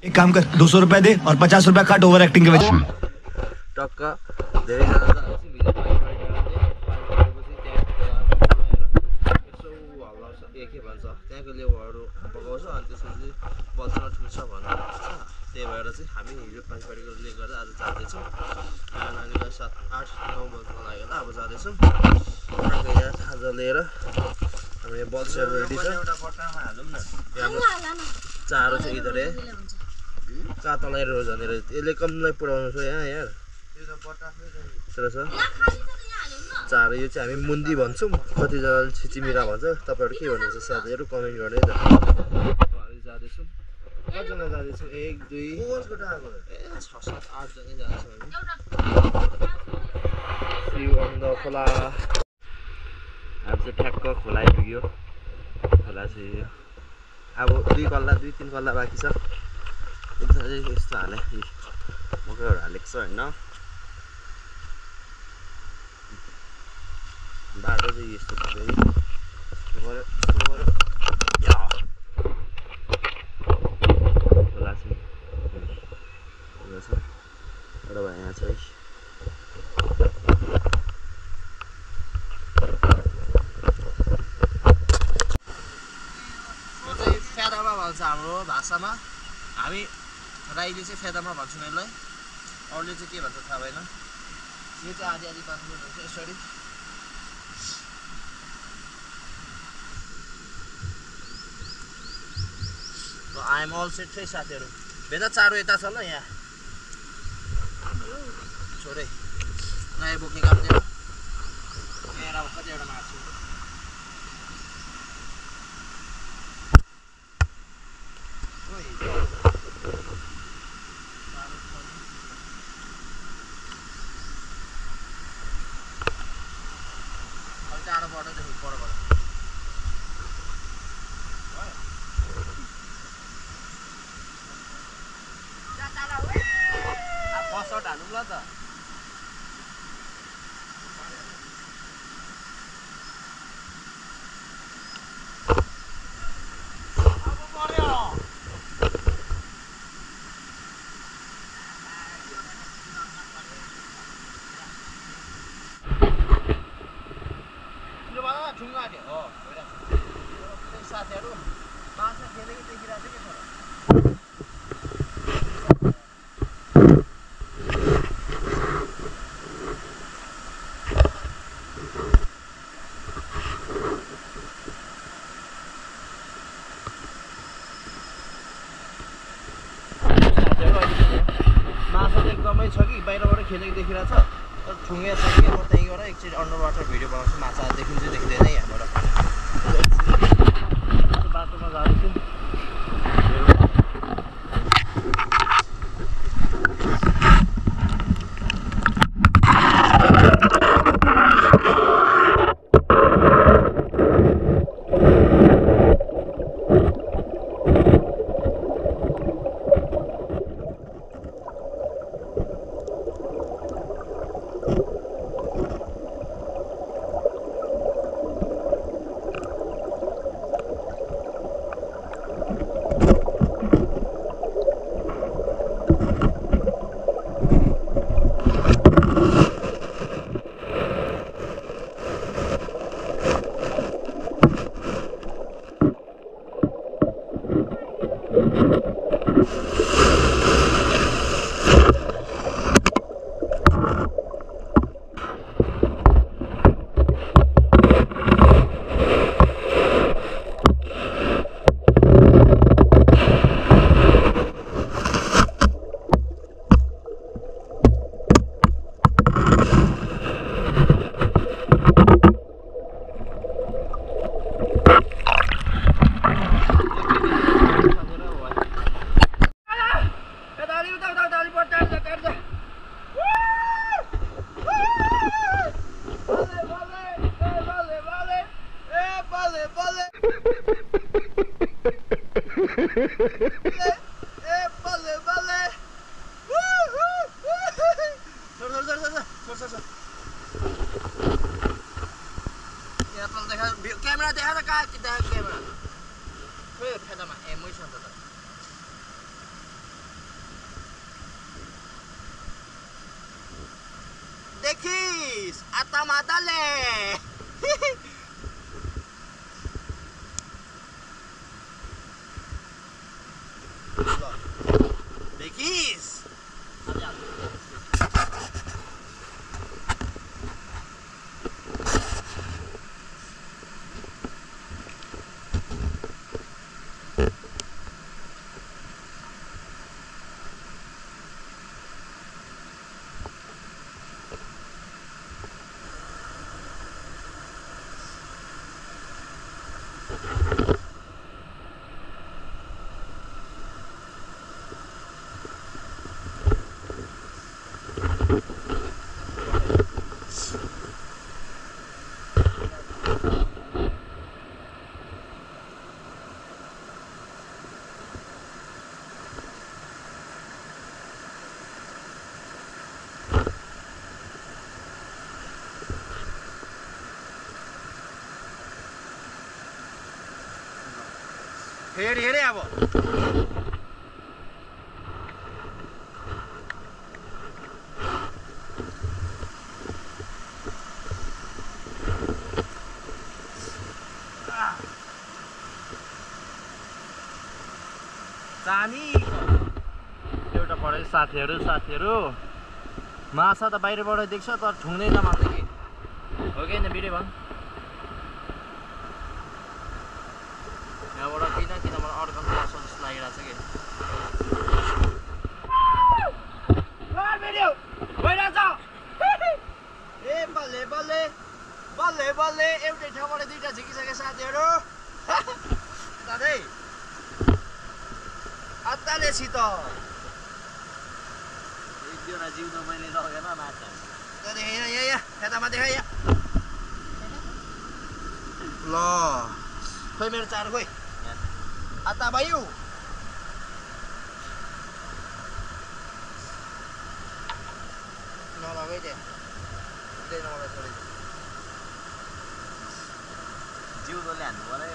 एक काम कर 200 रुपए दे और 50 रुपए काट ओवर एक्टिंग के वजह टक्क धेरैजना के भन्छ त्यहाँको लेबरहरू बगाउँछ अनि त्यसपछि बल्छमा ठुल्छ भनेर त्यही भएर चाहिँ हामी हिजो पानीपारीकोले गर्दा आज जाँदैछौँ नानीलाई 7, 8, 9 बज्न लाग्यो होला अब जाँदैछौँ यहाँ खाजा लिएर हाम्रो यहाँ बल्छहरू रेडी छ चारो छ इधर कहाँ तलाई रोज भनेर यसले कमलाई पुऱ्याउनु छ यहाँ यार चारो यो चाहिँ हामी मुन्दी भन्छौँ कतिजनाले छिचिमिरा भन्छ तपाईँहरू के भन्नुहुन्छ साथीहरू कमेन्ट गर्दै हामी जाँदैछौँ कतिजना जाँदैछौँ 1, 2, 6, 7, 8 जनै जाँदैछौँ हामी खोला अब चाहिँ ठ्याक्क खोला आइपुग्यो खोला चाहिँ अब 2 कल्ला 2-3 कल्ला बाँकी छ यस्तो हाले मकैहरू हालेको छ होइन बाटो चाहिँ यस्तो खोला चाहिँ एउटा भाइ यहाँ छ है फेदामा भन्छ हाम्रो भाषामा हामी राईले चाहिँ फेदामा भन्छौँ यसलाई अरूले चाहिँ के भन्छ थाहा भएन यो चाहिँ आधी आधी पानी हुन्छ यसरी आई एम अल सेट है साथीहरू भेदा चारो यता छ ल यहाँ छोरे नयाँ बोक्ने काम थियो यहाँ कतिवटा मार्छु टाढोबाट देखि परबाट फर्स्ट हाल्नु ल त साथीहरू माछा खेलेको देखिरहेको थियो माछा एकदमै छ कि बाहिरबाट खेलेको देखिरहेको छ तर ठुङ्गे छ कि म त्यहीँबाट एकचोटि अन्डर वाटर भिडियो बनाउँछु माछा देखिन्छ देखिँदैन यहाँबाट बाटोमा जाँदैछु ए बल्ले बल्ले छोड यहाँ तल देखा क्यामेरा देखा त कहाँ देखा क्यामेरा खोइ फेदामा मै छ त देखिस आता माताले देखिस हेरे हेरे अब चानी एउटा पढे साथीहरू माछा त बाहिरबाट देख्छ तर ठुङ्दै नमान्दै कि हो कि होइन भिडियो भन् यहाँबाट किन मलाई अड्कन पर्छ जस्तो लागिरहेको छ कि ए बल्ले बल्ले बल्ले बल्ले एउटै ठाउँबाट दुईटा झिकिसके साथीहरू दादै अत्तालेसित एकजना जिउन मैले लगेन माछा यतामा देखा यहाँ ल खोइ मेरो चारो खोइ आता भयो नलगै त्यहाँ मलाई छोडे जिउँदोले हान्नु पर्यो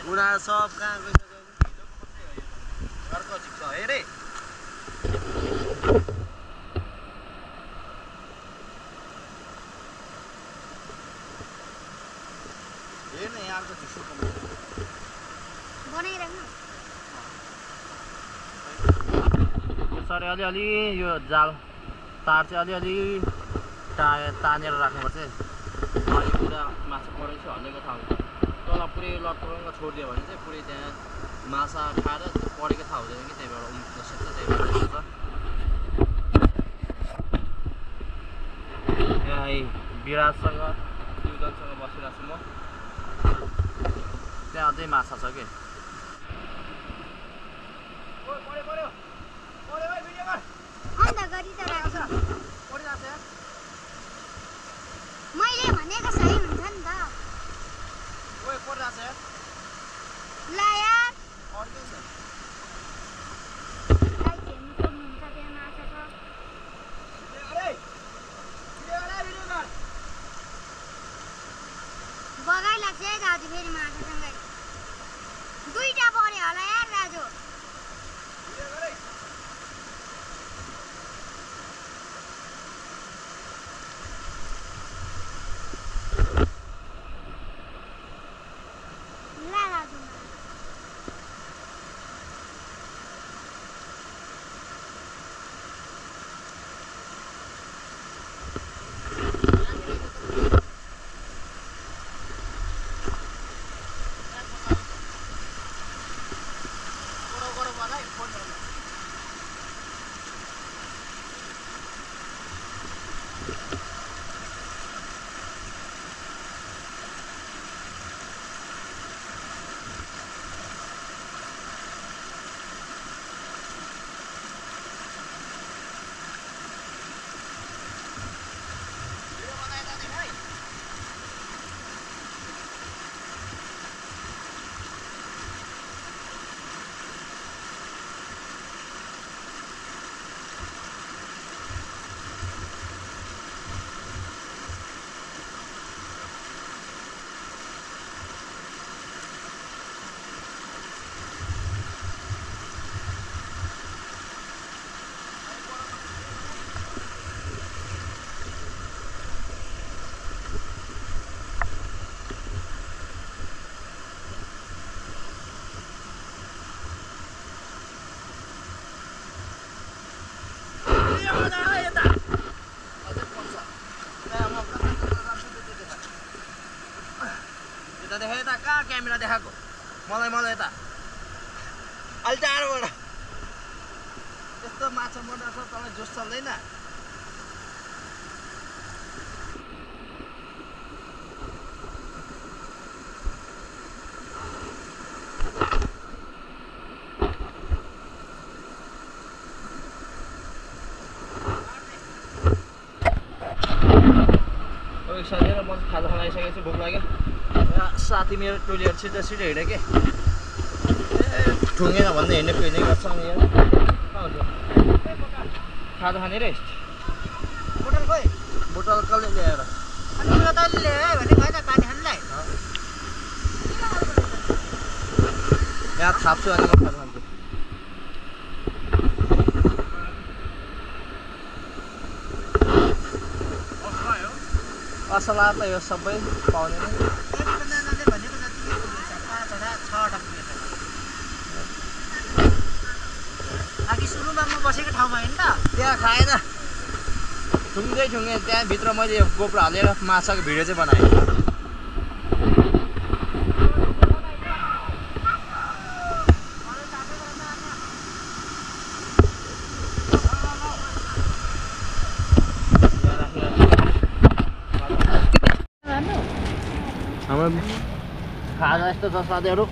उनीहरू सब कहाँ गइसक्यो अर्को झिक्छ हेरे हेर्न यहाँ अर्को झिक्छु सरी अलिअलि यो जाल तार चाहिँ अलिअलि तानेर राख्नुपर्छ अहिले पुरा माछा परेको छ हल्लेको थाहा हुन्छ तल पुरै लटपटङ्ग छोडिदियो भने चाहिँ पुरै त्यहाँ माछा खाएर परेको थाहा हुँदैन कि त्यही भएर उम्किन सक्छ त्यही भएर यहाँ विराजसँग युजनसँग बसिरहेको छु म त्यहाँ अझै माछा छ कि मैले भनेको सही हुन्छ नि त ओए परिरहेछ यार ल यार अड्किन्छ लाइक हेर्नु सक्नुहुन्छ त्यहाँ माछा छ बगाइ लाग्छ है दाजु फेरि माछासँगै दुईटा पर्यो होला यार दाजु क्यामेरा देखाएको मलाई यता अलि टाढोबाट यस्तो माछा मर्दा छ तँलाई जोस चल्दैन सजिलो म खाजा खान आइसकेको छु भोक लाग्यो साथी मेरो टोलीहरू छिटो हिँड्यो कि ठुङ्गेन भन्दै हिँड्ने गर्छ अनि यहाँ खाजा खाने रे बोतल खोइ बोतल कसले ल्याएर अनि तैँले ल्याए भने खै त पानी खानुलाई यहाँ थाप्छु अनि म खाजा खान्छु असला त यो सबै पाउने नै भनेको जति 5,000 6 पुगेछ अघि सुरुमा म बसेको ठाउँमा होइन त त्यहाँ खाएन ठुङ्गै त्यहाँ भित्र मैले गोप्रो हालेर माछाको भिडियो चाहिँ बनाएँ हाम्रो खाजा यस्तो छ साथीहरू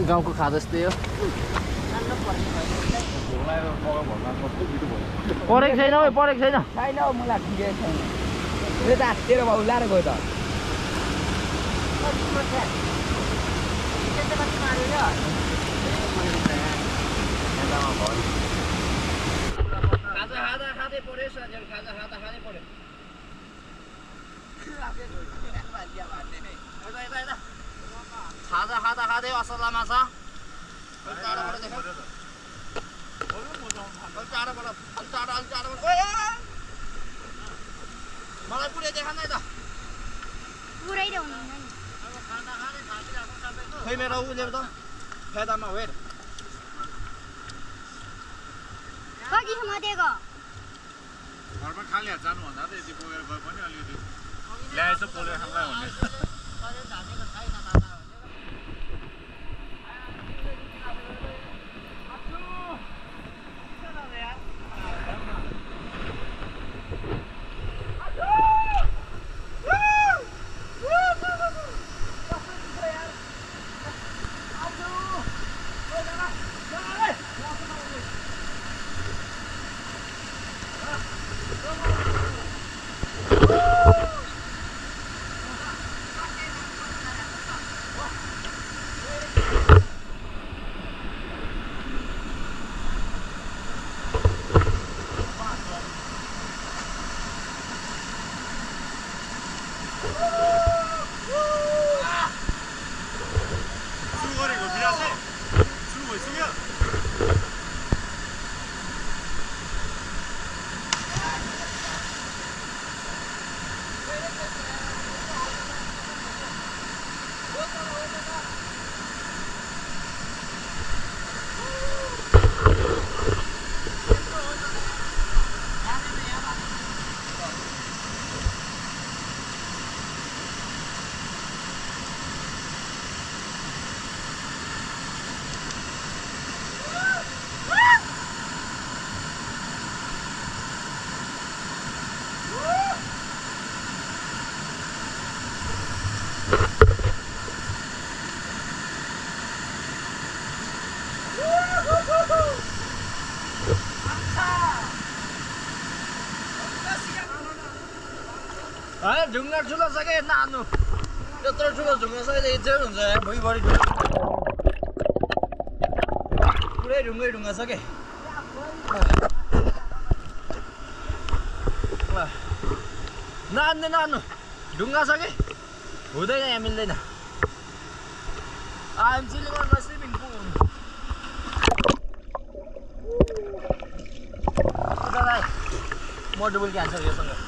गाउँको खाजा यस्तै हो परेको छैन हौ परेको छैन छैन हौ मलाई ठिकै छैन यो त तेरो भाउ लाएर गयो त खाजा खाँदै पऱ्यो साथीहरू खाजा खाँदै पऱ्यो खाजा खाँदै असला माछा मलाई पुरै देखाउनु है त पुरै ल्याउनु नि खै मेरो उसले त फेदामा वेट कतिसम्म दिएको घरमा खाली जानुभन्दा त यति बोकेर गए पनि अलिकति ल्याएछ पोलेर खाँदा भन्ने ढुङ्गा ठुलो छ कि नानु यत्रो ठुलो ढुङ्गा छ कि इज्जत हुन्छ भुइँभरि पुरै ढुङ्गा छ कि नानु ढुङ्गा छ कि हुँदैन यहाँ मिल्दैन आइएम सिलिगुडीमा स्विमिङ पुल म डुबुल क्यान्सर योसँग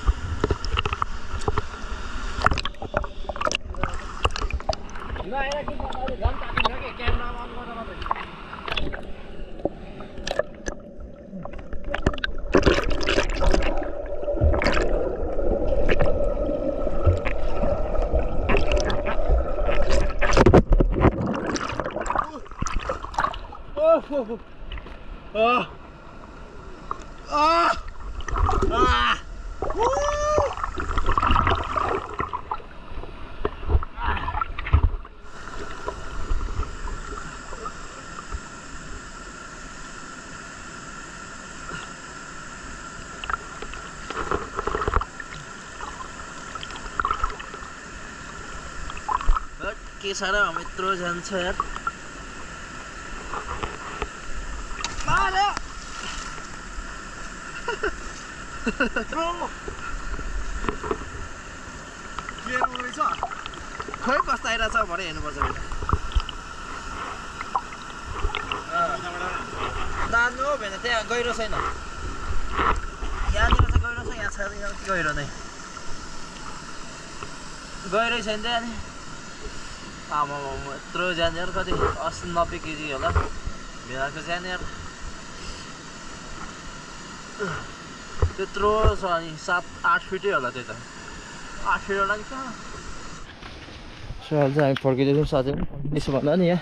के सारा हम यत्रो जान्छ यार मारे खै कस्तो आइरहेछ भरे हेर्नुपर्छ दानु हो भने त्यहाँ गहिरो छैन यहाँनिर चाहिँ गहिरो छ यहाँ छ गहिरो नै गहिरै छैन त्यहाँ नि आमा यत्रो ज्यान यार कति 80-90 केजी होला भेडाको ज्यान यार त्यत्रो छ अनि 7-8 फिटै होला त्यो त 8 फिट होला नि कहाँ चाहिँ हामी फर्किँदैछौँ साथीहरू यसो भन्दा नि यहाँ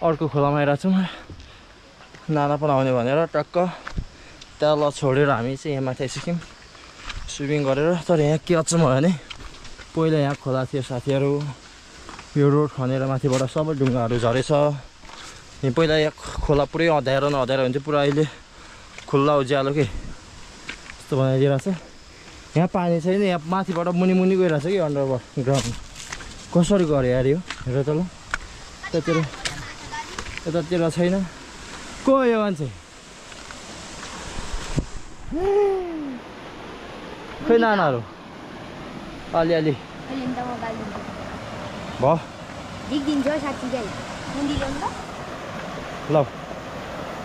अर्को खोलामा आइरहेको छौँ नाना पनि आउने भनेर टक्क तल छोडेर हामी चाहिँ यहाँ माथि आइसक्यौँ स्विमिङ गरेर तर यहाँ के अचम्म भयो भने पहिला यहाँ खोला थियो साथीहरू यो रोड खनेर माथिबाट सबै ढुङ्गाहरू झरेछ यहाँ पहिला यहाँ खोला पुरै अँध्यारो हुन्थ्यो पुरा अहिले खुल्ला उज्यालो के यस्तो बनाइदिरहेको छ यहाँ पानी छैन यहाँ माथिबाट मुनि गइरहेछ कि अन्डरग्राउन्ड कसरी गऱ्यो यार यो हेर त ल यतातिर छैन को यो मान्छे खै नानाहरू अलिअलि भयो ल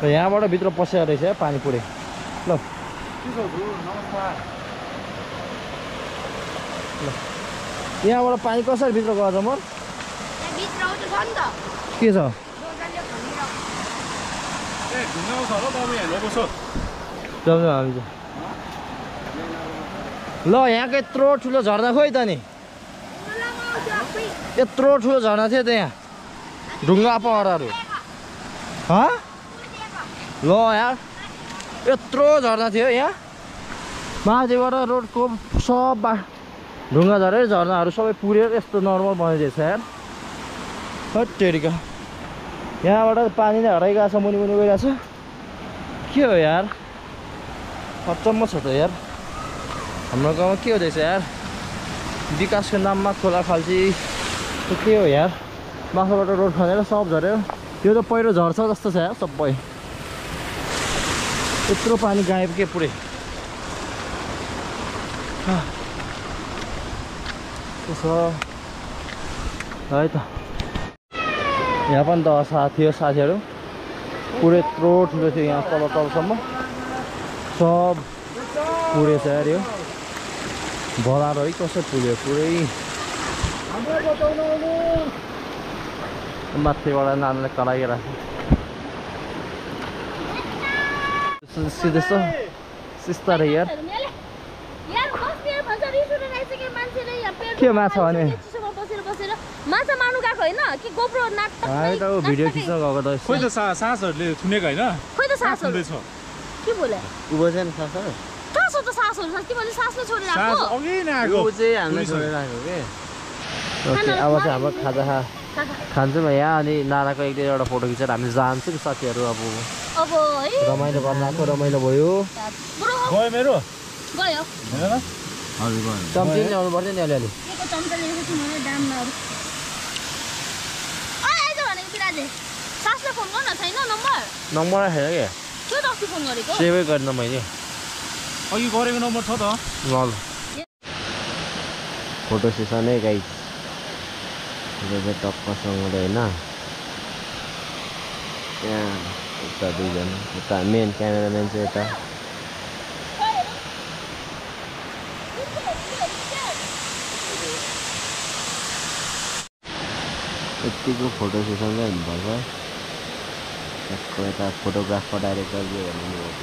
यहाँबाट भित्र पसेको रहेछ पानी पुरै ल यहाँबाट पानी कसरी भित्र गएछ म के छ जाउँ हामी चाहिँ ल यहाँको यत्रो ठुलो झर्ना खोइ त नि यत्रो ठुलो झर्ना थियो त्यहाँ ढुङ्गा पहाडहरू ल यार यत्रो झर्ना थियो यहाँ माथिबाट रोडको सब ढुङ्गा झरेर झर्नाहरू सबै पुरेर यस्तो नर्मल बनाइदिएछ यार हटेरिका यहाँबाट पानी नै हराइरहेको छ मुनि गइरहेको छ के हो यार अचम्म छ त यार हाम्रो गाउँमा के हुँदैछ यार विकासको नाममा खोला खाल्ची के हो यार माथिबाट रोड खनेर सब झऱ्यो यो त पहिरो झर्छ जस्तो छ यार सबै यत्रो पानी गायब के पुरै है त यहाँ पनि दशा थियो साथीहरू पुरै यत्रो ठुलो थियो यहाँ तलसम्म सब पुरेछ यार यो भलाएर है कसरी पुग्यो पुरै माथिबाट नानीले कराइरहेको सिधै सिस्ता रे यार के माछा भने माछा मार्नु गएको होइन कि गोप्रो नाटक हामी त भिडियो खिच्न गएको त खोइ त सासहरूले थुनेको होइन खोइ त सासहरू के बोले उभो चाहिँ सासहरू सासो त सासहरू छ तिमीले सासले छोडिराको सास अघि नै आएको ऊ चाहिँ हामीले छोडिराखेको के ओके अब चाहिँ हाम्रो खाजा खान्छौँ यहाँ अनि नानाको एक दुईवटा फोटो खिचेर हामी जान्छौँ कि साथीहरू अब है रमाइलो गर्न आएको रमाइलो भयो गयो मेरो गयो हेर हजुर गयो चम्ची नि आउनु पर्छ नि अलिअलि केको चम्चा लिएको छु मैले दामहरू आइज भनेको पिराले सासले फोन गर्न छैन नम्बर राखेर के के त अस्ति फोन गरेको सेभै गर्न मैले अघि गरेको नम्बर छ त ल फोटो सेसन है गाइस टक्कसँग होइन त्यहाँ उता दुईजना उता मेन क्यामेराम्यान चाहिँ यता यत्तिको फोटो सेसन चाहिँ हुनुपर्छ त्यसको यता फोटोग्राफर डाइरेक्टर दियो भने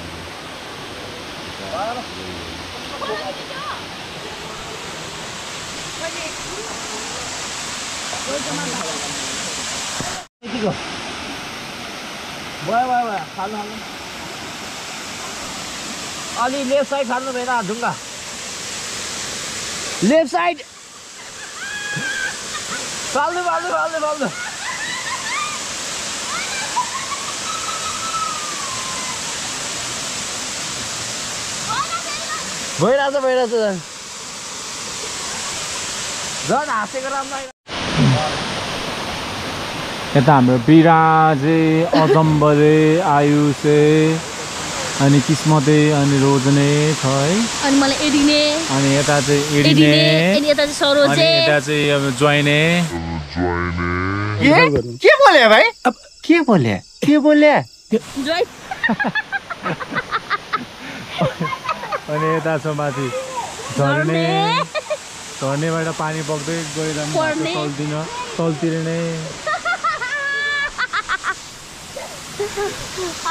भयो खानु अलि लेफ्ट साइड खानु भएन ढुङ्गा लेफ्ट साइड फाल्नु भइरहेछ झन् हाँसेको राम्रो यता हाम्रो बिराजे अजम्बरे आयुषे अनि किस्मते अनि रोजने छ है अनि मलाई एडिने अनि यता चाहिँ एडिने अनि यता चाहिँ सरोजे अनि यता चाहिँ अब ज्वाइने के बोले भाइ अब के बोले जोइ अनि यता छ माथि झर्नेबाट पानी बग्दै गइरहनु तलतिर नै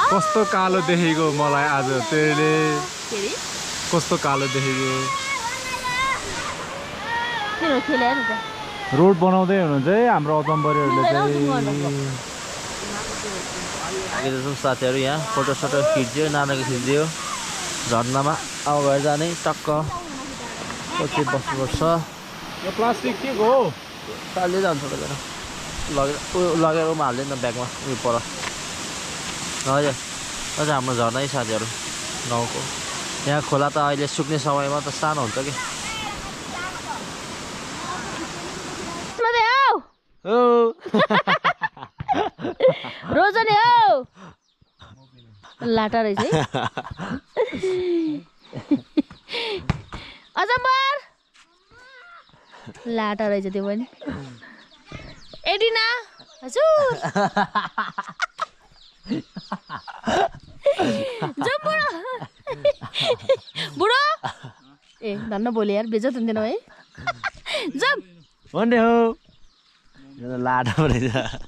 कस्तो कालो देखेको मलाई आज तेरे कस्तो कालो देखेको रोड बनाउँदै हुनुहुन्छ है हाम्रो अचम्बरेहरूले चाहिँ साथीहरू यहाँ फोटो खिच्यो नानाको खिचिदियो झर्नामा अब गएर जाने टक्क पछि बस्नुपर्छ यो प्लास्टिक के हो चाल्दै जान्छ लगेर उमा हाल्दैन न ब्यागमा उयो पर हजुर अझ हाम्रो झर्नै साथीहरू गाउँको यहाँ खोला त अहिले सुक्ने समयमा त सानो हुन्छ कि रोजने हौ लाटा रहेछ है अजम्बर लाटा रहेछ त्यो पनि एडिना हजुर बुढो ए धन्न बोले यार बेजत हुँदैन है जम भन्ने हो लाटा रहेछ